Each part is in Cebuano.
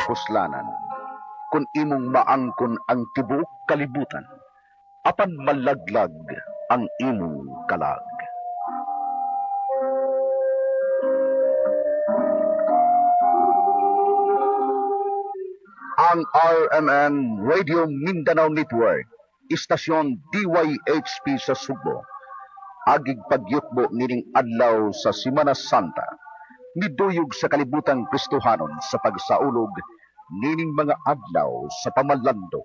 Kapuslanan kung imong maangkon ang tibuok kalibutan, apan malaglag ang imong kalag. Ang RMN Radio Mindanao Network, istasyon DYHP sa Sugbo, agig pagyukbo nining adlaw sa Semana Santa, niduyog sa kalibutang Kristohanon sa pagsaulog nining mga adlaw sa pamalando.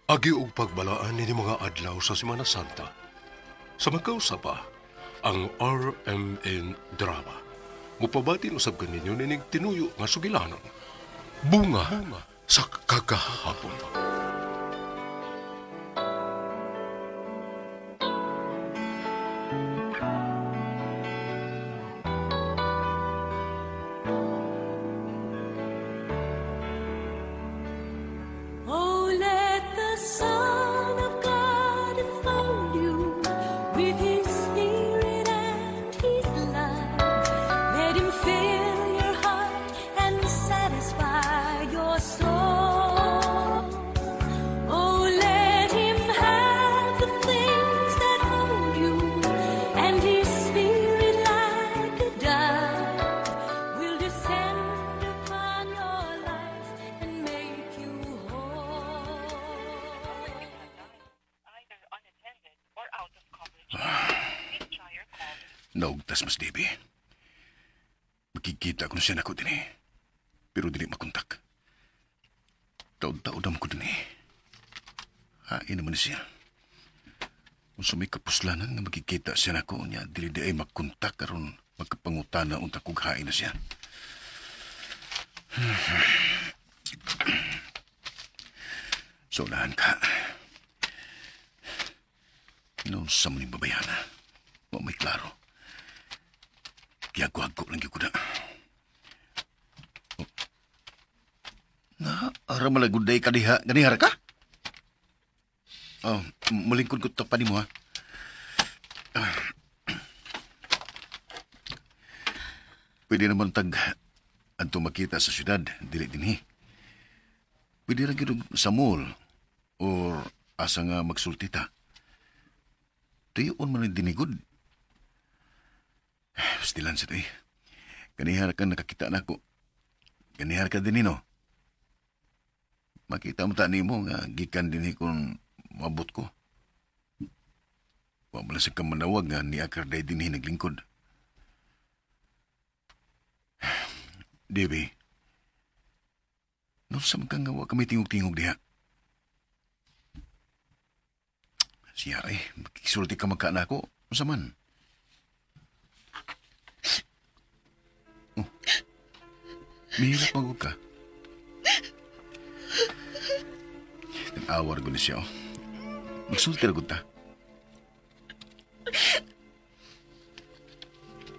Agi og pagbalaan ini mga adlaw sa Semana Santa. Sa magkausapa, ang RMN Drama. Mupabatin usab kaninyo nining tinuyo nga sugilanon. Bunga sa kagahapon. Oh, let the Son of God enfold you with His Spirit and His love. Let Him fill your heart and satisfy your soul. Oh, let Him have the things that hold you, and His Spirit, like a dove, will descend upon your life and make you whole. Naugtas mas Debbie. Makikita ko na siya nako din eh. Pero dili makontak. Taod-taod naman ko din eh. Hain naman siya. Kung sa may kapuslanan nga makikita siya nako niya, dili di ay makontak karon magkapangutana unta kog hain na siya. So, unahan ka. Noon sa muning babayana, wa may klaro. Gihago-hago lang gyud ko na. Oh. Na, ara malaguday ka diha. Ganihara ka? Oh, mulingkod ko to pa nimo ha. Pwede naman tag adto makita sa syudad, dili dinhi. Pwede ra gyud sa mall or asa nga magsulti ta. Tuyoon man ang dinigod. Pastilan sa eh. Ganihar ka nakakita na ako. Ganihar ka din no. Makita mo ta nimo nga gikan dinhi kung mabot ko. Wa man sa kamanawag nga niakar day dinhi naglingkod. Debbie, noon sa man kang nga wa kami tingog-tingog diha. Siya ay, makisulti ka magkaana ko. Unsa man? Oh. Mihirap magod ka. Nag-awar ko na siya, oh. Magsulti ra gud ta.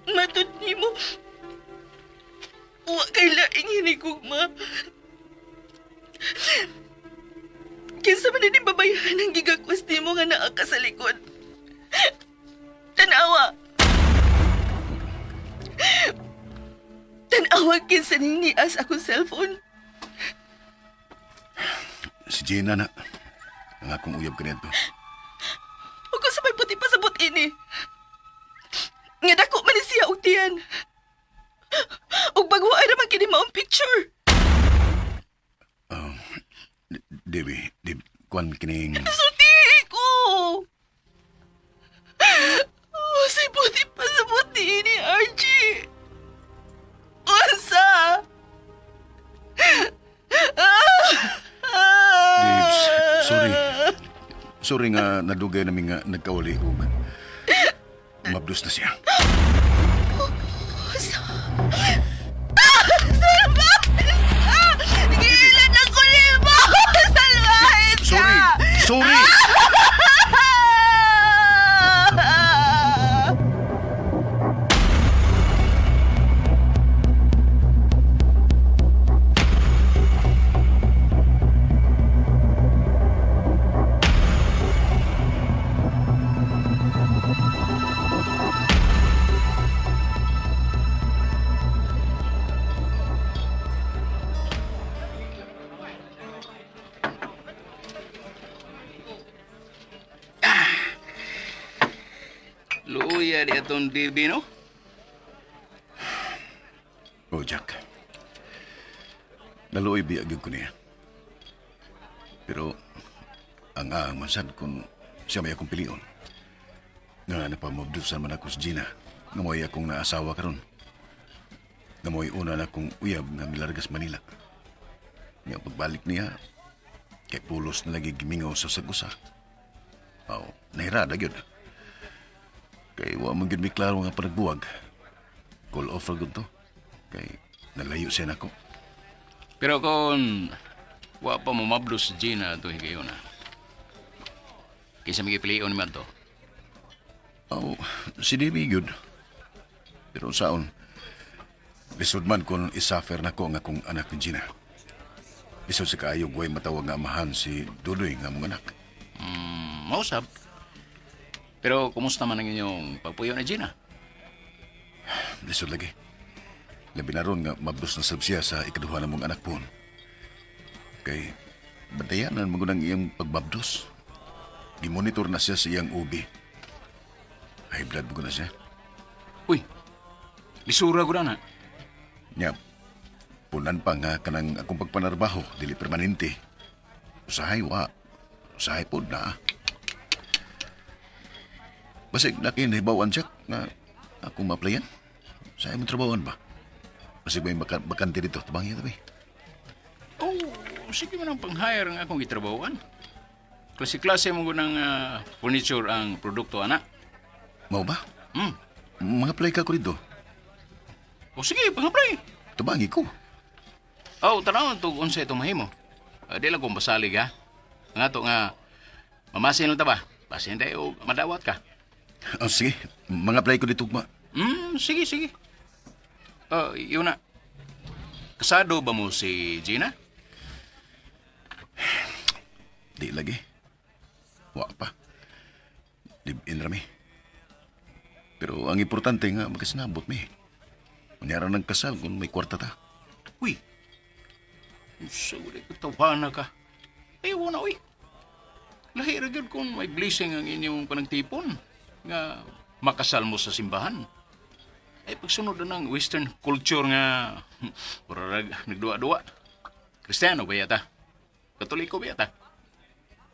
Matud nimo, wa kay laing hinigugma. Kinsa man ini babayahan ang gigakwas nimo nga naa ka sa likod. Tanawa. Tanawa kinsa ning nias akong cellphone. Si Gina na. Ang akong uyab kaniadto. Ug sa may puti pa sabot ini. Nga dako man ni siya og tiyan. Ug bagwaan naman kini maong picture. Debbie, Deb, kuan kining... Sulti ko! Oh, si puti pa sabot ini, Archie. Unsa? Debs, sorry. Sorry nga nadugay namin nga nagkawali og Mabdos na siya. Salbahe ka! Giilan ako nimo! Salbahe ka! Sorry! Sorry! Luya di atong DB, no? Oh, Jack. Naluoy biya gyud ko niya. Pero ang aang man sad kung siya may akong pilion. Nga napamubdusan man ako sa Gina. Nga mo'y akong naasawa karon. Nga mo'y una na akong uyab nga milargas Manila. Nga pagbalik niya, kay pulos na lagi gimingaw sa sagusa. Aw, nahirada gyud. Kay wa man gyud mi klaro nga panagbuwag. Call off ra gyud to. Kay nalayo siya nako. Pero kung wa pa mo mabdos si Gina ito higayon na. Kaysa magipilion naman to. Aw, si Debbie gyud. Pero saon, lisod man kung isuffer nako ang akong anak ni Gina. Lisod sa kaayog way matawag nga amahan si Dudoy nga mong anak. Mausap. Pero kumusta man ang inyong pagpuyo ni Gina? Lisod lagi. Labi na ron nga mabdos na sab siya sa ikaduha na mong anak po. Kay bantayanan mo ang iyang pagbabdos. Gimonitor na siya sa iyang ubi. High blood mo na siya. Uy, lisura ko na na. Nya, punan pa nga kanang akong pagpanarbaho, dili permanente. Usahay wa. Usahay pod na. Basig nakin hibawan siya nga akong ma-applyan. Sa imong trabahoan ba? Basig may bakante dito. Tabang iya tabi. Oh, sige man ang pang-hire ang akong gitrabahoan. Klase-klase mo ng furniture ang produkto, anak. Mao ba? Hmm. Mga-apply ka ko dito. O sige, pang-apply. Tabangi ko. Oh, tanaw to unsa ito mahimo. Di lang kong basalig, ha? Nga to nga, mamasin lang ta ba? Basin tayo, madawat ka. Oh, sige, mga-apply ko dito, ma. Sige, sige. Yun na. Kasado ba mo si Gina? Di lagi. Wa pa. Live-in rami. Pero ang importante nga, magkasinabot mi. Kunyara ng kasal kung may kwarta ta. Uy! Sa wala katawana ka. Ay, wala, uy. Lahi ra gyud kung may blessing ang inyong panagtipon nga makasal mo sa simbahan. Ay, pagsunod na ng Western culture nga murag nagduwa-duwa. Kristiyano ba yata? Katoliko ba yata?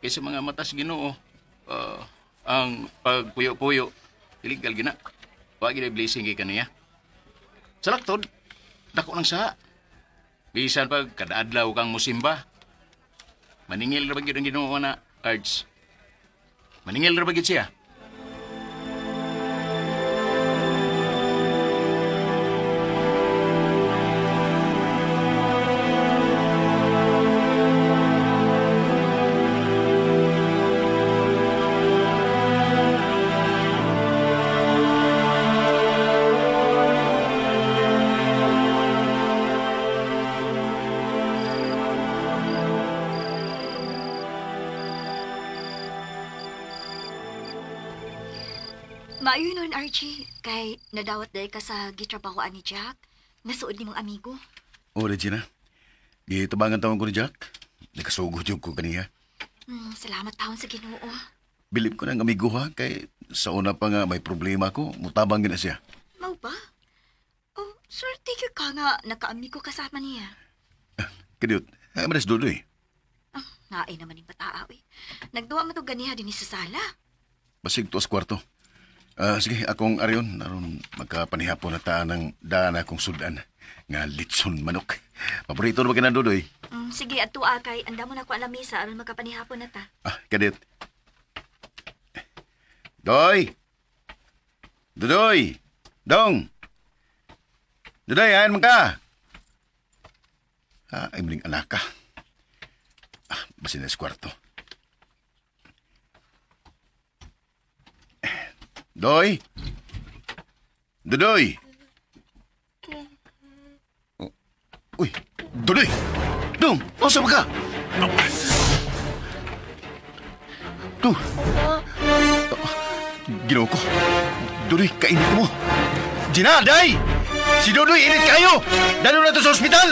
Kaysa mga matas Ginoo, ang pagpuyo-puyo, illegal gina. Wa gid blessing kay kaniya. Sa laktod, dako ng saha. Bisan pag kada adlaw kang musimba, maningil ra ba gyud ang Ginoo na arts. Maningil ra ba gyud siya? Maayo nun, Archie. Kay nadawat dahil ka sa gitrabahoan ni Jack. Nasuod ni mong amigo. Oh, Regina. Gitabangan tawang ko ni Jack. Nakasugod yung ko kaniya. Salamat taon sa Ginoo. Bilib ko ng amigo ha. Kay sa una pa nga may problema ko, mutabang gina siya. Mau ba? Oh, swerte ka nga nakaamigo kasama niya. Kadiyot, ay manas dudoy. Ah, naay naman yung bataa, uy. Nagduwa mo to ganiha din sa sala. Basig to sa kwarto. Sige, akong arion, aron magkapanihapon na taan ng daan akong sudan nga litson manok. Paborito na ba kinang dudoy? Sige, at tuwa kay anda mo na ko ang lamisa aron magkapanihapon na ta. Ah, kadiyot. Doy! Dudoy! Dong! Dudoy, ayan man ka! Ah, ay maling anak ka. Ah, basin na sa kwarto. Doy! Dudoy! Oh. Uy! Dudoy! Dong! Unsa ba ka? Dong! Ginoo ko. Dudoy, kainit mo. Gina, day! Si Dudoy, init kayo! Dalo na to sa ospital!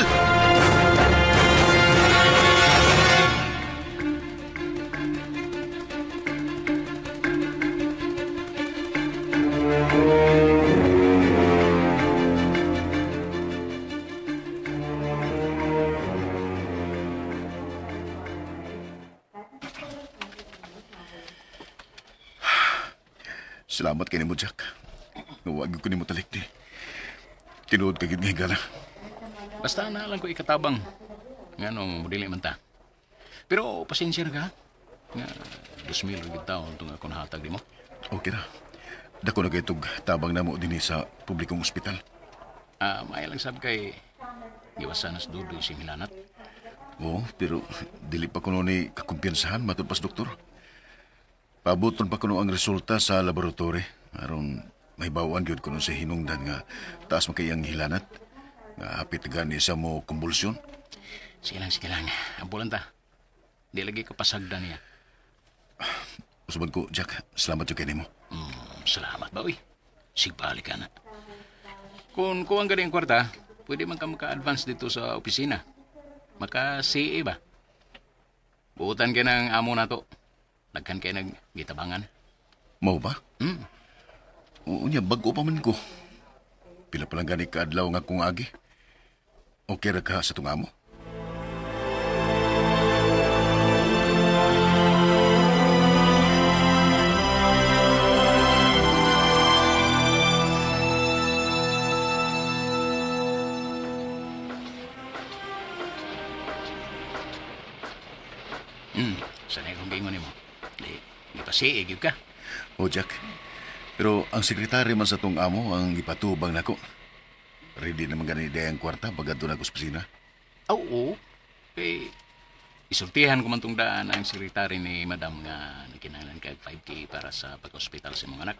Salamat kay nimo, Jack. Huwag ko nimo talik di. Tinuod ka gid nga higala. Basta na lang ko ikatabang. Nga nung dili man ta. Pero pasensya na ka. Nga 2,000 ra gid taon tong akong nahatag nimo. Okay ra. Dako na kay tug tabang namo dinhi sa publikong ospital. May lang sab kay giwasan nas Dudoy sing hilanat. Oo, pero dili pa kuno ni kakumpiyansahan matud pas doktor. Pabuton pa kuno ang resulta sa laboratory aron mahibaw-an gyud kuno sa hinungdan nga taas man kay ang hilanat nga hapit gani sa mo kumbulsyon. Sige lang. Ampulan ta. Di lagi ka pasagda niya. Usbad ko, Jack. Salamat jud kay nimo. Salamat ba, uy. Sigbalik ka na. Kung kuwang gani ang kwarta, pwede man ka maka-advance dito sa opisina. Maka-CA ba? Buutan ka ng amo na to. Nagkan kayo naggitabangan. Mao ba? Oo niya, bago pa man ko. Pila pa lang gani kaadlaw nga kung agi. Okay ra ka sa tong amo? Sanay kong giingon nimo. Di, gipasiig gyud ka. O Jack, pero ang sekretary man sa tong amo ang ipatubang nako. Ready naman gani day ang kwarta pag adto na ko sa opisina. Oo. Kay isultihan ko man tong daan ang sekretary ni Madam nga nagkinahanglan kag 5K para sa pag-ospital sa imong anak.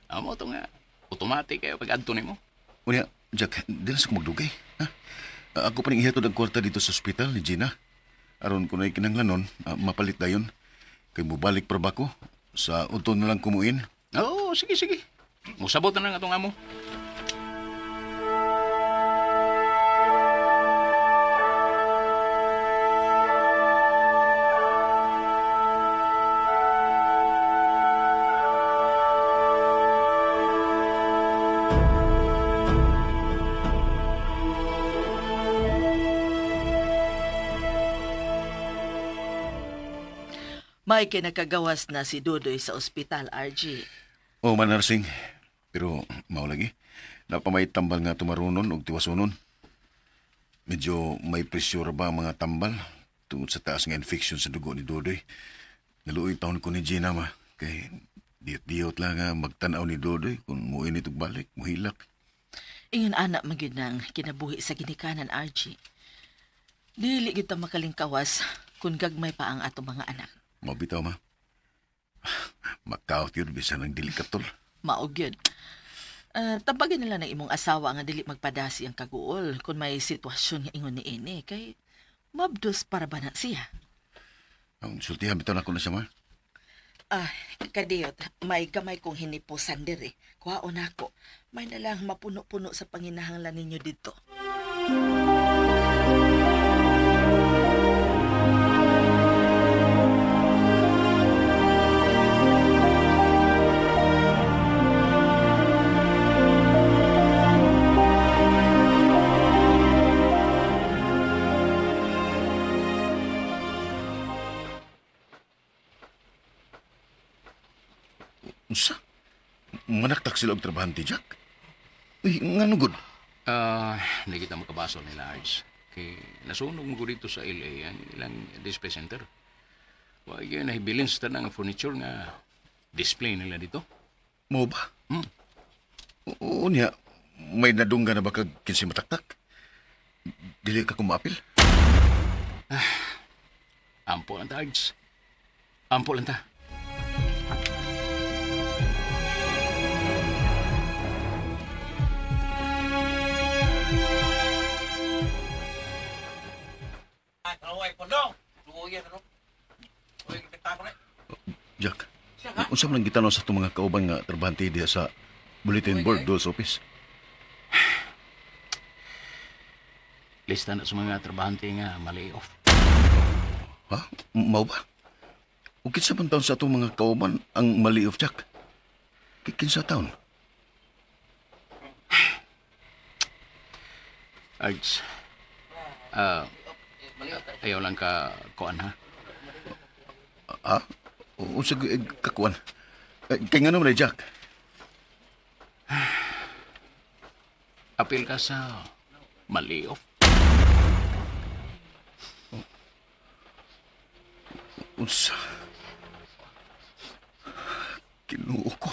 Amo to nga automatic kayo pag adto nimo. Unya, Jack, di na sa ko magdugay. Ha? Ako pa ning ihatod ang kwarta dito sa ospital ni Gina. Aron ko na'y kinanglanon, mapalit dayon. Kay mubalik pa ba ko? Sa uton na lang kumuin. Oo, sige, sige. Musabot na lang atong amo. May kinakagawas na si Dudoy sa ospital, RG. Oo, man, nursing. Pero mao lagi. Napamay tambal nga tumarunon og tiwasunon. Medyo may pressure ba ang mga tambal tungod sa taas nga infection sa dugo ni Dudoy. Naluoy taon ko ni Gina, ma. Kay diyot-diyot lang nga magtanaw ni Dudoy kung muinit og balik, muhilak. Ingon anak man gyud nang kinabuhi sa ginikanan, RG. Dili gyud ta makalingkawas kung gagmay pa ang atong mga anak. Mabitaw, ma. Makaot yun, bisan ang dili katol. Maog yun. Tambagin nila ng imong asawa nga dili magpadasi ang kaguol kung may sitwasyon nga ingon ni ini. Kay mabdos para ba na siya? Ang sultihan bitaw na ko na siya, ma. Kadiyot, may gamay kong hinipusan diri. Kuhaon ako. May nalang mapuno-puno sa panginahanglan ninyo dito. Unsa? Manaktak sila og trabahante, Jack? Uy, ngano gud? Hindi kita makabasol ni Lars. Kay nasunog mo ko dito sa LA ang ilang display center. Wa gyud nahibilin sa tanang furniture nga display nila dito. Mo ba? Oo niya, may nadungga na ba kag kinsi mataktak? Dili ka kumapil? Ampo lang ta, Ards. Ampo lang ta. Jack, unsa man ang gitanaw sa itong mga kauban nga trabahante diha sa bulletin board doon sa office? Lista na sa mga trabahante nga malay off. Ha? Mao ba? O kinsa man taon sa itong mga kauban ang mali off, Jack? Kinsa taon? Ards, ayaw lang ka kuan ha? Ha? Unsa kakuan? Kay nga naman Jack? Apil ka sa mali off. Unsa? Kinuo ko.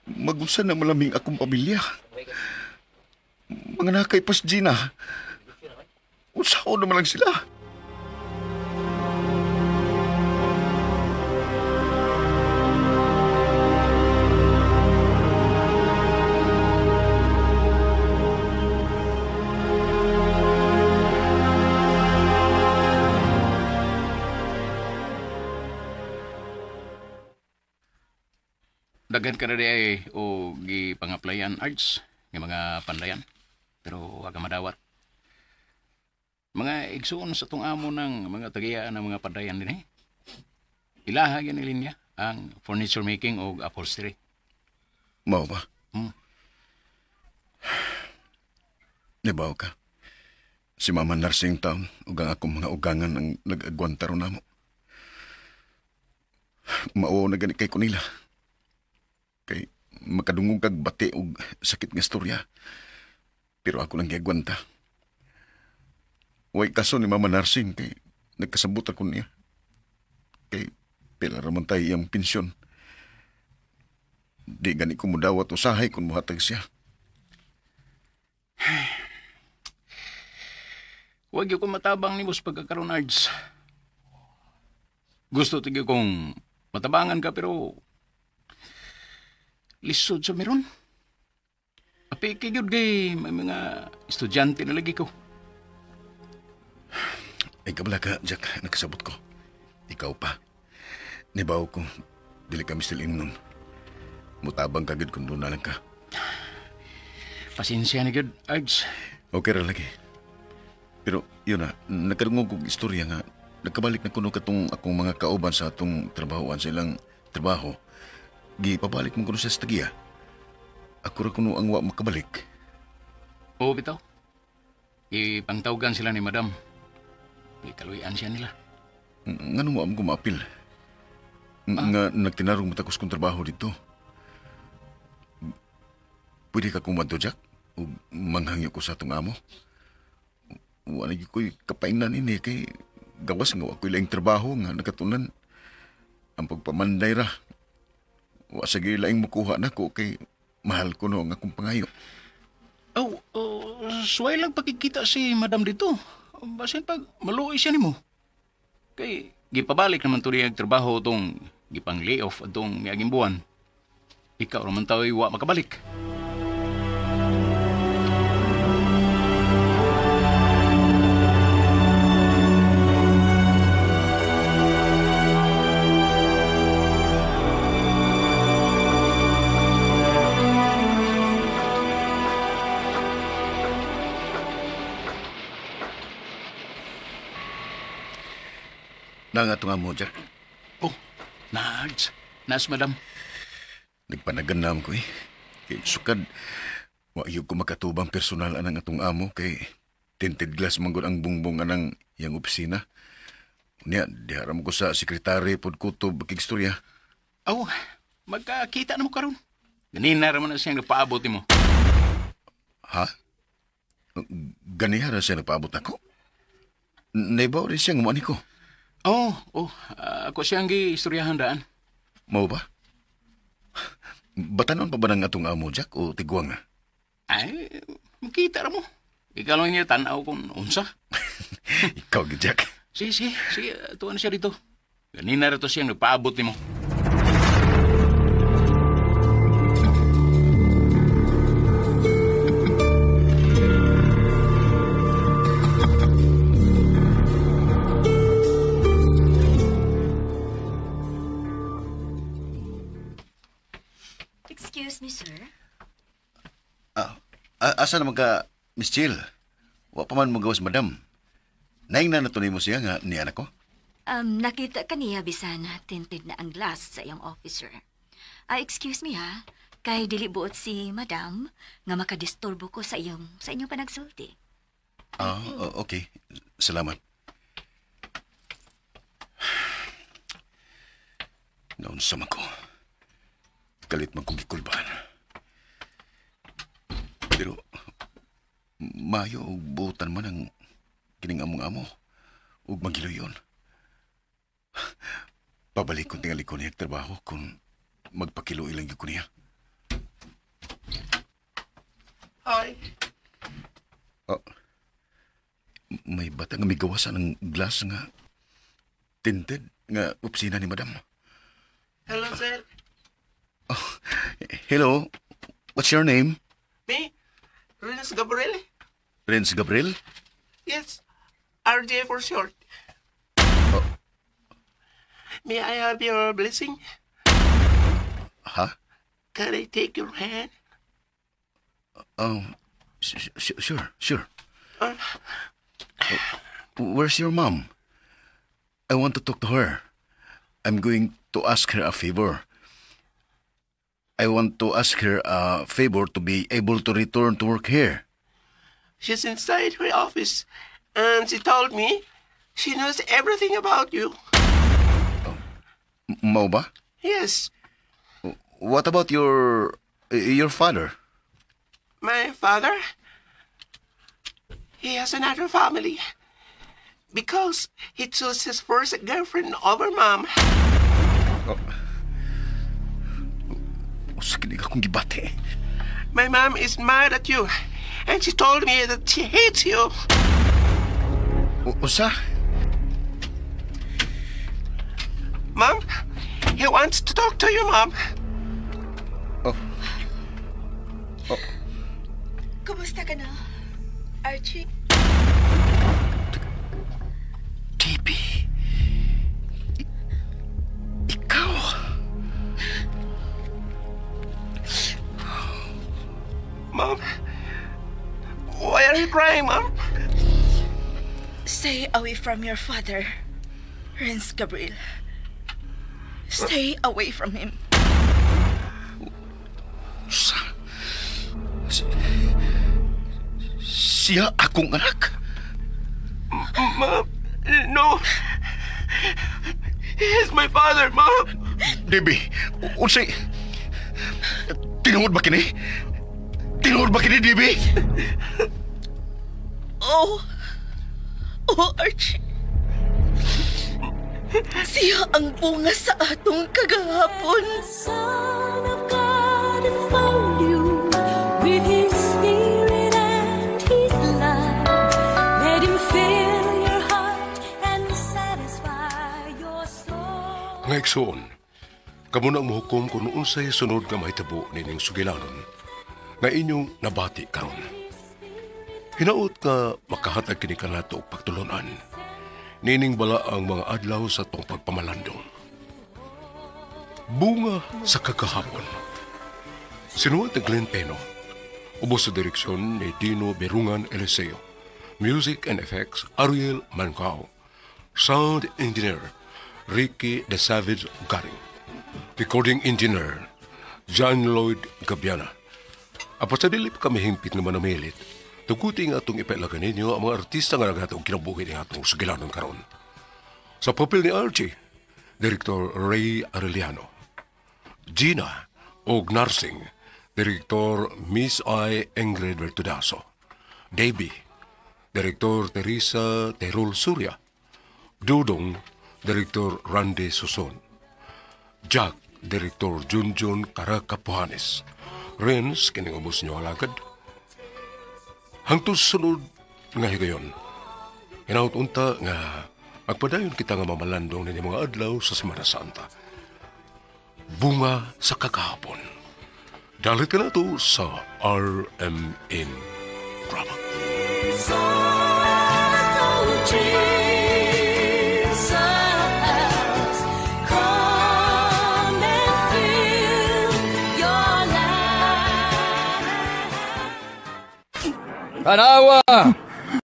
Magunsa na malaming akong pamilya. Mga nakay pas Gina. Unsa ko naman lang sila. Daghan ka na di ay o gipangaplayan arts ng mga panlayan. Pero wag ka madawat. Mga igsuon sa tong amo ng mga tagiya ng mga panlayan din eh. Ilaha yan linya ang furniture making o upholstery. Mao ba? Nibaw ka. Si Mama Nursing Town ug ang akong mga ugangan ang nag-agwanta ron namo. Mao na gani kay kunila. Kay makadungog kag bati og sakit nga istorya. Pero ako lang giagwanta. Way kaso ni Mama Nursing kay nagkasabot ako niya. Kay pila ra man tayo iyang pensyon. Di gani ko mudawat usahay kung muhatag siya. Huwag yung matabang ni Boss pagkakaroon, Ards. Gusto tigyo kong matabangan ka pero lisod sa meron. Api kay gyud kay may mga estudyante na lagi ko. Ay kabala ka, Jack. Nakasabot ko. Ikaw pa. Nibaw ko. Dili kami still ingnon. Mutabang ka gyud kung doon na lang ka. Pasensya na gyud, Ards. Okay ra lagi. Pero yun na, nagkarungog kog istorya nga nagkabalik na kuno katong akong mga kauban sa atong trabahoan sa ilang trabaho. Gipabalik mo kuno sa tagiya. Ako ra kuno ang wa makabalik. Oo, bitaw. Ipangtawgan sila ni Madam. Ikaluyan siya nila. Nganong wa mo gumapil? Nga nagtinarong matakos kong trabaho dito. Pwede ka kumadto, Jack? O manghangyo ko sa atong amo? Wa na gyud ko'y kapaingnan ini kay gawas nga wa ko'y laing trabaho nga nakatunan. Ang pagpamanday ra. Wa sa gyud laing mukuha nako kay mahal ko no ang akong pangayo. Oh, suway lang pakikita si Madam dito. Basin pag maluoy siya nimo. Kay gipabalik naman to niyang trabaho tong gipang layoff atong miaging buwan. Ikaw raman tao'y wa makabalik. Na nga itong amo, Jack. Oh, nags. Nas, Madam. Nagpanagan naman ko eh. Kay sukad, wa yun ko makatubang personal anang atong amo kay tinted glass manggod ang bungbong anang iyang opisina. Unya, diharam ko sa sekretary pod kutob kigstorya. Oh, magkakita na mo karon. Ganina raman na siyang nagpaabot nimo. Ha? Ganiha ra siya nagpaabot nako? Naibaw rin siyang umuan ko. Oh, ako siyang giistoryahan daan. Mao ba? Batanon pa ba ng atong amo, Jack, o tigwang na? Ay, makita ra mo. Ikaw lang niya tanaw kung unsa. Ikaw, Jack. Sige, sige, tuwan siya dito. Ganina ra to siyang nagpaabot nimo. Excuse me, sir. Asa naman ka, Miss Jill? Wa pa man magawas, madam. Naing na natunay mo siya nga ni anak ko? Nakita ka niya bisan tinted na ang glass sa iyong officer. Excuse me ha, kay dili buot si madam nga makadisturbo ko sa inyong panagsulti. Okay. Salamat. Naunsa man ko. Kalit man kong gikulbaan. Pero, mayo og buotan man ang kining among amo ug magiluyon. Pabalik kong tingali ko niya trabaho kung magpakiluoy lang gyud ko niya. Hi. Oh, may bata nga migawasan ng glass nga tinted nga opisina ni madam. Hello, sir. Oh, hello. What's your name? Me? Renz Gabriel? Renz Gabriel? Yes. RJ for short. Oh. May I have your blessing? Huh? Can I take your hand? Sure, sure. Where's your mom? I want to talk to her. I'm going to ask her a favor. I want to ask her a favor to be able to return to work here. She's inside her office, and she told me she knows everything about you. Oh, mao ba? Yes. What about your father? My father? He has another family. Because he chose his first girlfriend over mom. Oh. Usa kini akong gibati. My mom is mad at you, and she told me that she hates you. Usa? Mom, he wants to talk to you, Mom. Oh. Oh. Kumusta ka na, Archie? Debbie. Ikaw. Mom, why are you crying, Mom? Stay away from your father, Renz Gabriel. Stay away from him. Siya akong anak? Mom, no. He is my father, Mom. Debbie, unsay... Tinuod ba kini? Tinuod ba kini, Debbie? Oh. Oh, Archie. Siya ang bunga sa atong kagahapon. The Son of God enfold you with His Spirit and His love. Let Him fill your heart and satisfy your soul. Nga igsoon, kamo na ang muhukom kung unsay sunod nga mahitabo nining sugilanon nga inyong nabati karon. Hinaot nga makahatag kini kanato og pagtulunan. Nining bala ang mga adlaw sa tong pagpamalandong. Bunga sa kagahapon. Sinuwat ni Glenn Peno. Ubos sa direksyon ni Dino Berungan Eliseo. Music and effects Ariel Mancao. Sound engineer Ricky The Savage Garing. Recording engineer John Lloyd Gabiana. Apan sa dili pa kami hingpit nga manamilit, tuguti nga atong ipailagan ninyo ang mga artista nga naghatong kinabuhi ni atong sugilanon karon. Sa papel ni Archie, Director Ray Arellano. Gina og Narsing, Director Miss I. Ingrid Vertudaso. Debbie, Director Teresa Terol Surya. Dudong, Director Randy Suson. Jack, Direktor Junjun Karakapuhanes. Renz, kining ubos niyo alagad. Hangtod sunod nga higayon. Hinaut unta nga magpadayon kita nga mamalandong nini mga adlaw sa Semana Santa. Bunga sa kakahapon. Dalit ka na to sa RMN Drama. Oh, Jesus, come and fill your life. Tanawa!